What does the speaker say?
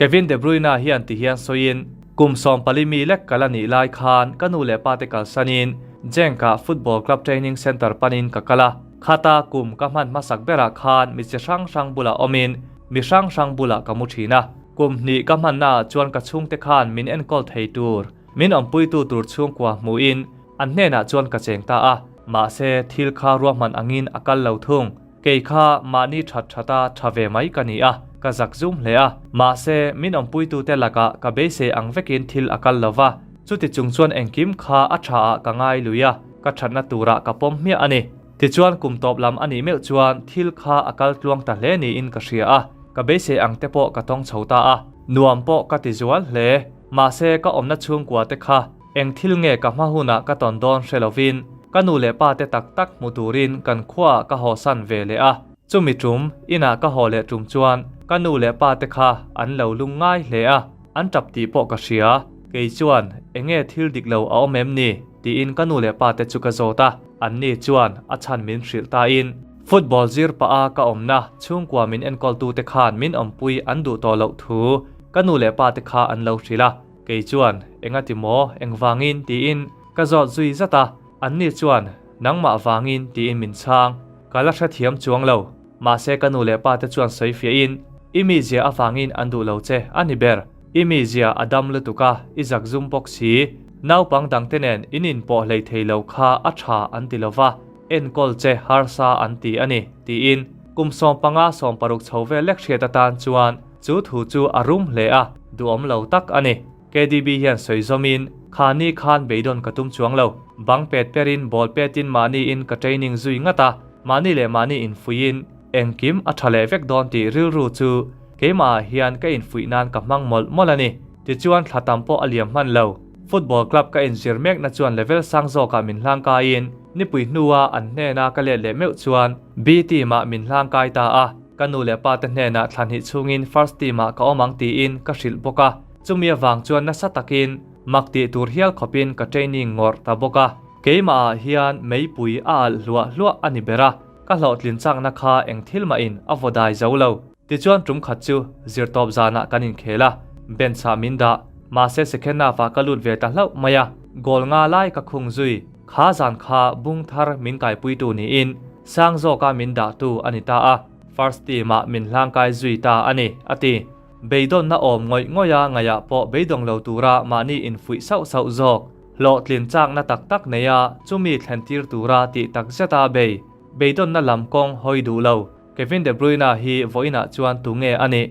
Kevin De Bruyne hian ti hian sawiin, Kum 14 mi lek ka la nih lai khan ka nu leh pa te kalsanin Genk-ah football club training centre panin ka kal a. Khata kum ka hman hmasak berah khan mi chi hrang hrang bulah awmin mi hrang hrang bulah ka mu thin a. Kum hnih ka hmannaah chuan ka chhungte khan min enkawl thei tur, min awmpuitu tur chhungkua hmuhin an hnenah chuan ka cheng ta a. Mahse, thil kha ruahman angin a kal lo thung. Kei kha mahni that thata tha ve mai ka ni a, ka zak zum hle a. Mahse, min awmpuitute lakah ka beisei ang vekin thil a kal lo va, chuti chung chuan engkim kha a tha ah ka ngai lui a, ka thatna turah ka pawm hmiah a ni. Tichuan kum tawp lam a nih meuh chuan thil kha a kal tluang ta hle niin ka hria a, ka beisei ang te pawh ka tawng chho ta a, nuam pawh ka ti zual hle. Mahse, ka awmna chhungkua te kha Eng thil nge ka hma hunah ka tawn dawn hre lovin ka nu leh pa te tak tak hmu turin kan khuaah ka hawsan ve leh a. Chumi tum, inah ka haw leh tum chuan ka nu leh pa te kha an lo lung ngai hle a, an tap tih pawh ka hria. Kei chuan, Enge thil dik lo a awm em ni? tiin ka nu leh pa te chu ka zawt a, anni chuan a chhan min hrilh tain, Football zir pah a ka awmna chhungkua min enkawltute khan min awmpui an duh tawh loh thu ka nu leh pa te kha an lo hrilh a. Kei chuan, Engati maw? Engvangin? tiin ka zawt zui zat a. Anni chuan, Nangmah vangin tiin min chhang. Ka la hrethiam chuang lo. Mahse ka nu leh pa te chuan sawi fiahin, I mizia avangin an duh lo che a ni ber. I mizia a dam lutuk a, i zak zum bawk si. Naupang dangte nen in inpawh hlei thei lo kha a tha an ti lo va, enkawl che harsa an ti a ni, tiin kum 15 16 chho vel lek hriat atan chuan Chu thu chu a rum hle a, duhawm lo tak a ni. KDB hian sawi zawmin, Kha ni khan beidawn ka tum chuang lo. Bang pet perin ball petin mahniin ka training zui ngat a, mahni leh mahni infuihin engkim a tha leh vek dawn tih rilru chu keimahah hian ka infuih nan ka hmang mawlh mawlh a ni. Tichuan thla tam pawh a liam hman lo. Football club ka inzir mekna chuan level sang zawkah min hlangkaiin nipui hnua an hnena ka let leh meuh chuan B team-ah min hlangkai ta a. Ka nu leh pa te hnenah thla hnih chhungin first team ah ka awm ang tiin ka hrilh bawk a, chumi avang chuan nasa takin mak tih tur hial khawpin ka training ngawrh ta bawk a. Keimah ah hian meipui a alh hluah hluah a ni ber a, ka hlawhtlin chakna kha eng thil mahin a vaw dai zo lo. Tichuan tum khat chu zirtawp zanah kan inkhel a, bench ah min dah, mahse second half ah ka lut ve ta hlauh mai a, goal nga lai ka khung zui. Kha zan kha bung thar min kaipuitu niin sang zawka min dahtu a ni ta a, first team-ah min hlangkai zui ta a ni, a ti. Beidawnna awm ngawih ngawih a ngaihah pawh beidawng lo tura mahni infuih sauh sauh zawk, hlawhtlin chakna tak tak neia chumi thlentir tura tih tak zeta bei, beidawnna lam kawng hawi duh lo. Kevin De Bruyne hi vawiinah chuan tunge a nih?